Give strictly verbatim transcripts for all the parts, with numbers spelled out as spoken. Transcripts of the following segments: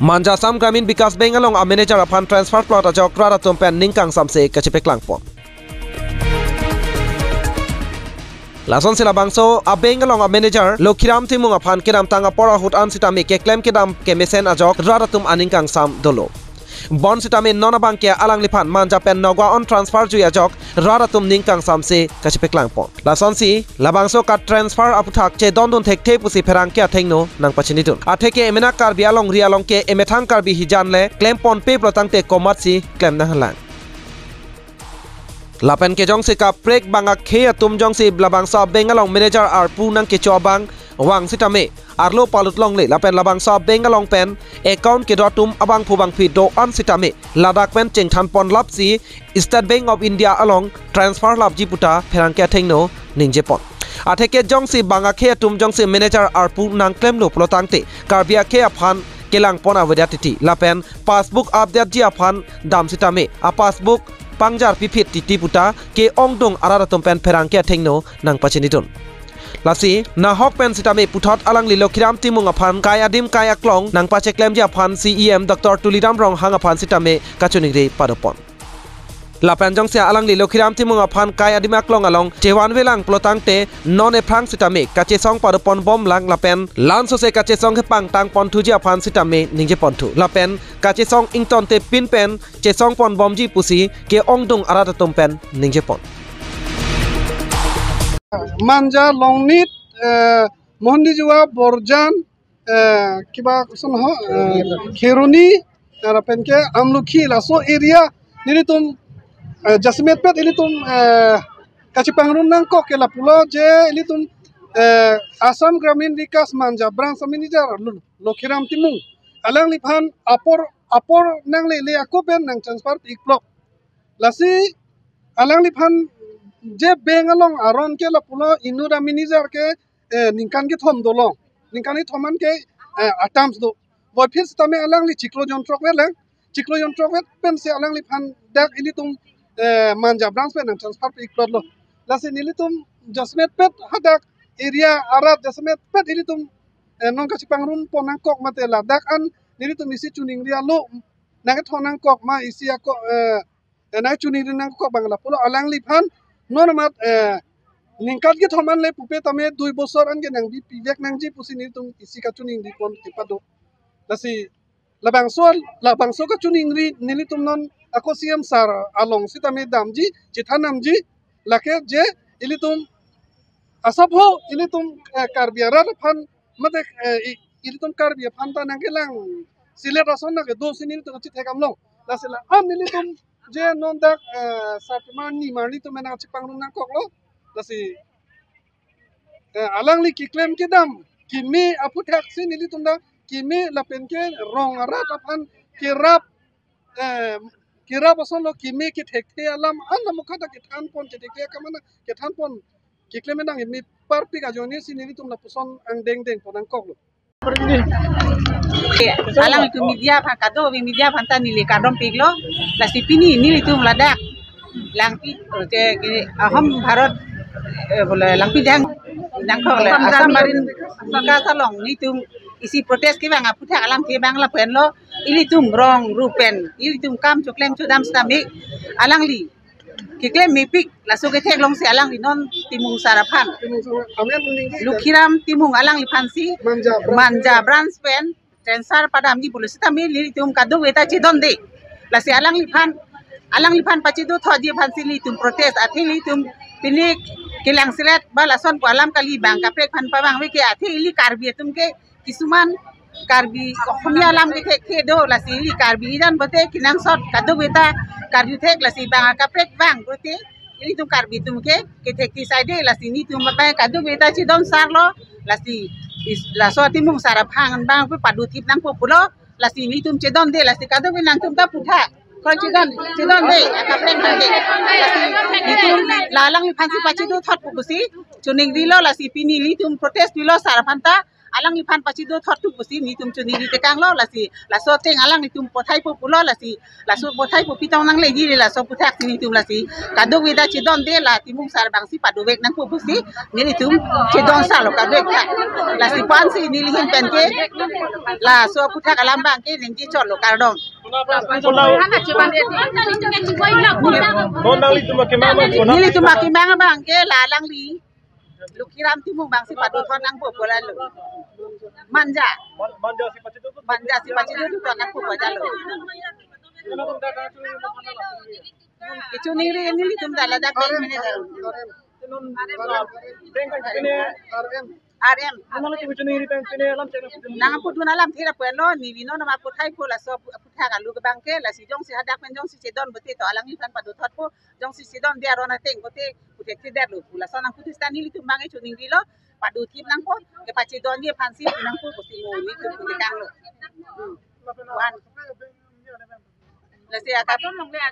Manja Assam Gramin Vikas Bank along a manager aphan transfer plot ajok rat atum pen ning kangsamse kachepeklang pon. Lasonsi labangso a bank along a manager Lokhiram Timung aphan kedamtang apor ahut an sitame keklem kedam kemesen ajok rat atum aning kangsam dolo. Bonsitame non abangke alangliphan Manja pen Nagaon transfer jui ajok rat atum ning kangsamse kachepeklang pon. Lasonsi labangso ka transfer aputhak chedondun thekthe pusi pherangke athengno nangpachinidun. Atheke emenak Karbi alongri along ke emethang Karbi hijan le klem ponpe pulotangte komatsi klem nanglang. Lapen ke jongsi kaprek bang akhei atum jongsi labangso a bank along manager arpu nangkecho abang vang sitame arlo palut longle lapen labangso a bank along pen account kedo atum abangphu bangphi do-an sitame ladak pen chingthan pon lapsi State Bank of India along transfer lapji puta pherangke athengno ningje pon. Atheke jongsi bang akhei atum jongsi manager arpu nangklemlo pulotangte Karbi akhei aphan kelang pon avedet titi lapen passbook update ji aphan dam sitame a passbook pangjar piphit titi puta ke-ongdung arat atum pen pherangke athengno nangpachinidun. Lasi nahok pen sitame puthot alangli Lokhiram Timung aphan kai adim kai aklong nangpacheklemji aphan C E M Doctor Tuliram Ronghang aphan sitame kachiningri padopon. Lapen jongsi alangli Lokhiram Timung aphan kai adim aklong along chevanvelang pulotangte non ephrang sitame kachesong padopon bomlang lapen lansose kachesong kepangtang ponthuji aphan sitame ningje ponthu. Lapen kachesong ingtonte pin pen chesong pon bomji pusi ke-ongdung arat atum pen ningje pon. Manja, Longnit, eh, Mohandijua, Borjan, eh, kiba koson ho, eh, Kheroni, eh, lapen ke Amlokhi laso area nelitum, eh, jasemet pet ilitum, eh, kachepangrun nangkok ke lapulo je ilitum, eh, Assam Gramin Vikas Manja Branch Manager Lo-, Lokhiram Timung. Alangliphan apor, apor nanglele ako pen nang transfer pi-ik plot. Lasi alangliphan je bank along aron ke lapulo inut a manager ke, eh, ningkan kethom dolo. Ningkan kethom an ke, eh, a-terms do. Voiphit sitame alangli chiklo jonthrok vet lang. Chiklo jonthrok vet pensi alangliphan dak ilitum, eh, Manja Branch pen nang transfer pi-ik plot lo. Lasi nelitum jasemet pet hadak area arat jasemet pet ilitum, eh, non kachepangrun pon nangkok mate ladak an nelitum isi chiningri alo nangkethon nangkok ma isi ako, eh, eh, nangchiningri nangkok bang lapulo alangliphan non amat, eh, ningkan kethom an le pupe tame dui bosor an ke nangbi pivek nangji pusi nelitum isi kachiningri pon kepado. Lasi labangso, labangso kachiningri nelitum non ako C M sir along sitame damji, chethan damji, lake je ilitum asapho ilitum, eh, Karbi arat aphan mate, eh, i-, ilitum Karbi aphan ta nangkelang silet ason nangkedo si nelitum kachethek damlo. Lasi la-an nelitum je non dak, eh, Satima Nima nelitum ena kachepangrun nangkoklo. Lasi, eh, alangli keklem kedam keme aphuthak si nelitum dak keme lapen ke rong arat aphan kerap, eh, kerap ason lo keme kethekthe alam an lamukha ta kethan pon kethekthe akam an kethan pon keklem kedam keme parpik ajoine si nelitum lapuson angdengdeng pon nangkoklo. Alangtum media aphan kado, media aphan ta neli kardom piklo, lasi pini nelitum ladak Langpi, eh, ke, ke, Ahom Bharat, eh, bole Langpidang, nangkok le Assam Gramin Vikas along nelitum isi protest kevang aphuthak alamthe abang lapen lo, ilitum rong rupen, ilitum kam choklem chodam sitame, alangli keklem mepik, laso ketheklongsi alangli non Timung sir aphan, Lokhiram Timung alangliphan si Manja Branch pen transfer padamji pulo sitame nelitum kadokave ta chedonde. Lasi alangliphan, alangliphan pachedo thotji aphansi nelitum protest, athe nelitum pini kelang silet ba lason pu alam kali, bang kaprek aphan pavangve ke, athe ili Karbi atum ke kisuman Karbi Ohomia alam kethekthe do, lasi ili Karbi idan bote kenangsot kadokave ta karjuthek, lasi bang kaprek vang bote ilitum Karbi atum ke kethekthe saide, lasi nelitum abang kadokave ta chedon sar lo, lasi is-, laso Timung sar aphan abang pe paduthip nangpo pulo, lasi nelitum chedonde, lasi kadokave nangtum ta puthak ko chedon, chedonde, akaprek dande. Lasi nelitum la alangliphan si pachedo thot pu pusi chiningrilo, lasi pini nelitum protest pilo sar aphan ta, alangliphan pachido thot thu pusi nelitum choningri tekanglo, lasi laso ateng alanglitum pothai po pulo, lasi laso pothai po pitong nangle di, laso aphuthak si nelitum lasi kadokave ta chedonde, la Timung sar abangsi padovek nangpo pusi nelitum chedon salo kadokave ta. Lasi pu-an si neli ahin pen ke laso aphuthak alam abang ke ningje chotlo, kardom. Nelitum akemang abang ke la alangli Lukhiram Timung abangsi padothot nangpo pu lalo. Manja. Manja si pachido thot nangpo pu lalo. Kechoningri nelitum ta ladak R M. Nangpudun alamthe ra pu-anlo, neli non ma pothai po, laso aphuthak alu abang ke, lasi jongsi hadak pen jongsi chedon pote to alangliphan padothot po, jongsi chedonde aron ateng pote puthekthedetlo pu laso nangpu sita nelitum abang ke choningrilo, padothip nangpo, kepachedonde aphansi nangpo pusi mo nelitum pu tekanglo. Hmm. Wan. Lasi aka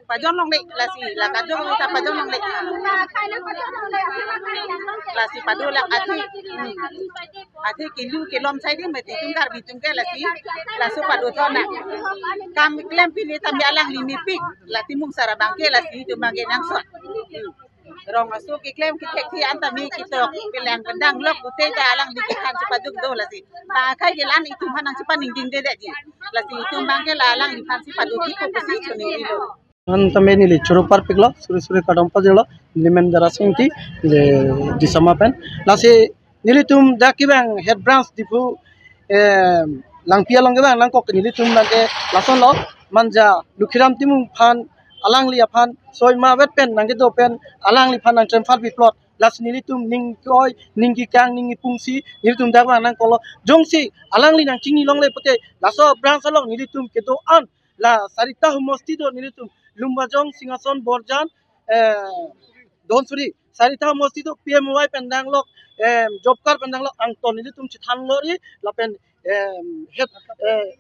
pajon longle, lasi la kadokave ta pajon longle. Lasi pado la athe, hmm, athe kelu kelom sai di mati tum Karbi atum ke lasi laso padothot nang. Kam klem pini tame alangli mepik, la Timung sar abang ke lasi itum abang ke nangsot. Hmm. Rong aso keklem kethekthe an tame ketok kelang kedang lok pute ta alangli kethan chepaduk do, lasi. Bang akhai ke la-an itum aphan nangchepaningdingdedetji. Lasi itum abang ke la alangliphansi padothip po pusi choningrilo. An tame neli choro parpiklo, suri suri kardom pajirlo, neli men Dara Sing Ingti, neli Disama pen. Lasi nelitum dak kevang head branch Diphu, eh, Langpi along kevang nangkok nelitum abang ke lasonlo, Manja Lukhiram Timung aphan, alangli aphan soi ma vet pen nangkedo pen alangliphan nangtrem phalpi plot. Lasi nelitum ning ke-oi, ning kekang, ning kepungsi nelitum dak vang nangkoklo. Jongsi alangli nangchini longle pote laso branch along nelitum kedo-an la Sarita homosti do nelitum, Lumbajong, Singhason, Borjan, eh, Dhansiri. Sarita homosti do, P M Y pen danglok, em, job card pen danglok angton nelitum chethanlo ri, lapen, em, het, eh,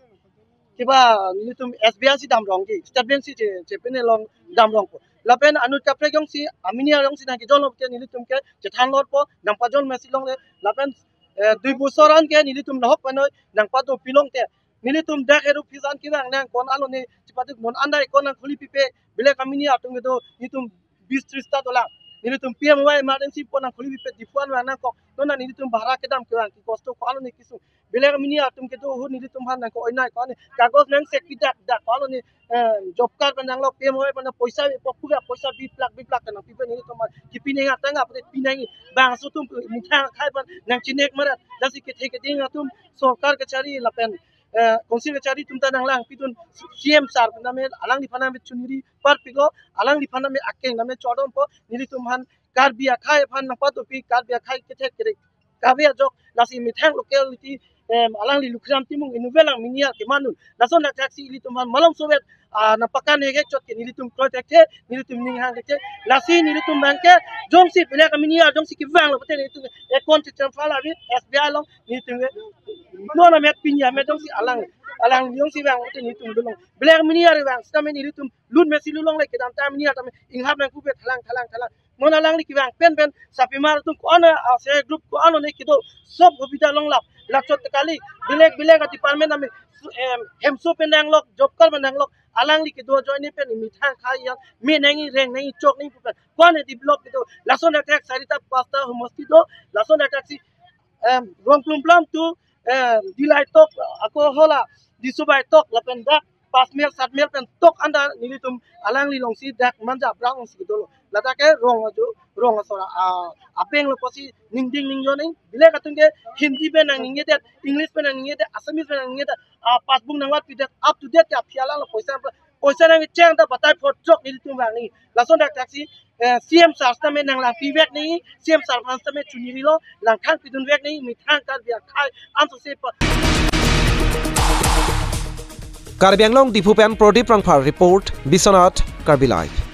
kiba nelitum S B I si damrongji, State Bank si che, che pine long damrongpo. Lapen anut kaprek jongsi, amini jongsi nangkejon lo ke nelitum ke chethanlo po, nangpajon mesi longle, lapen, eh, dui bosor an ke nelitum nahok penoi nangpado pilong te. Nelitum dak eru phis an kevang nang kon alone chepaduk non andai kon nangkhuli pipe, belek amini atum kedo nelitum bis tris ta dolang. Nelitum P M Y emergency po nangkhuli pipe Diphu an vang nangkok. Non nelitum bhara kedam kevang ke kosto ko alone kesung. Belek amini atum kedo ahut nelitum aphan nangko-oinai ko ani kagos nang sek pidak dak ko alone, eh, job card pen danglok, P M Y pen poisa bi pok puga poisa bi plak bi plak nangpipe nelitum aphan. Kipine ngat tangga pute pinangi. Bangso atum methang akhai aphan nangchinek marat. Lasi kethe keding atum sorkar kachari lapen, eh, council kachari atum ta nanglangpidun, C M sir pen tame alangliphan tame choningri parpiklo, alangliphan tame akeng tame chodom po, nelitum aphan Karbi akhai aphan nangpatopi, Karbi akhai kethek kerek kave ajok, lasi methang locality, em, alangli Lukhiram Timung inutvet lang mini ar kemanun. Lason athak si ilitum aphan malom sovet, ah, nangpakan hek chot ke nelitum kroi thekthe, nelitum ning hang thekthe. Lasi nelitum abang ke jongsi belek amini ar jongsi kevanglo pote nelitum account chetem phala bi S B I along nelitum ke non amet pini amet jongsi alang, alang jongsi vang pote nelitum dulong. Belek amini ar vang sitame nelitum lut mesi lulongle kedam ta amini ar tame inghap nangkupet thalang thalang thalang. Non alangli kevang pen pen sapimar atum ko-an, ah, self help group ko-an ne kedo sob hobida longlap lachot kali belek belek a-department tame, em, hemso pen danglok, job card pen danglok, alangli kedo ajoine pen methang akhai yang me nangji, reng nangji, chok nangji pu pen ko-an develop kedo. Lason athak Sarita pasta homosti do, lason athak si, em, Rongplum plam tu, em, Dillai tok, ako hala Disobai tok lapen dak pas mile sat mile pen tok anda nelitum alangli alongsi dak Manja branch alongsi kedolo. Ladak ke rong ajo, rong asora, ah, apeng lo pusi ningding ningjo nang. Belek atum ke Hindi pen nangningjedet, English pen nangningjedet, Assamese pen nangningjedet, ah, passbook nangvat pidet, up to date ke aphi alang lo poisa, poisa nangcheng ta batai phot chok nelitum vang nangji. Lason dak athak si, eh, C M sir sitame nanglangpivek nangji, C M sir aphan sitame choningri lo, langthang pidunvek nangji, methang Karbi akhai ansose pa. Karbi Anglong Diphu pen Pradip Rongphar report, Biswanath Karbi Live.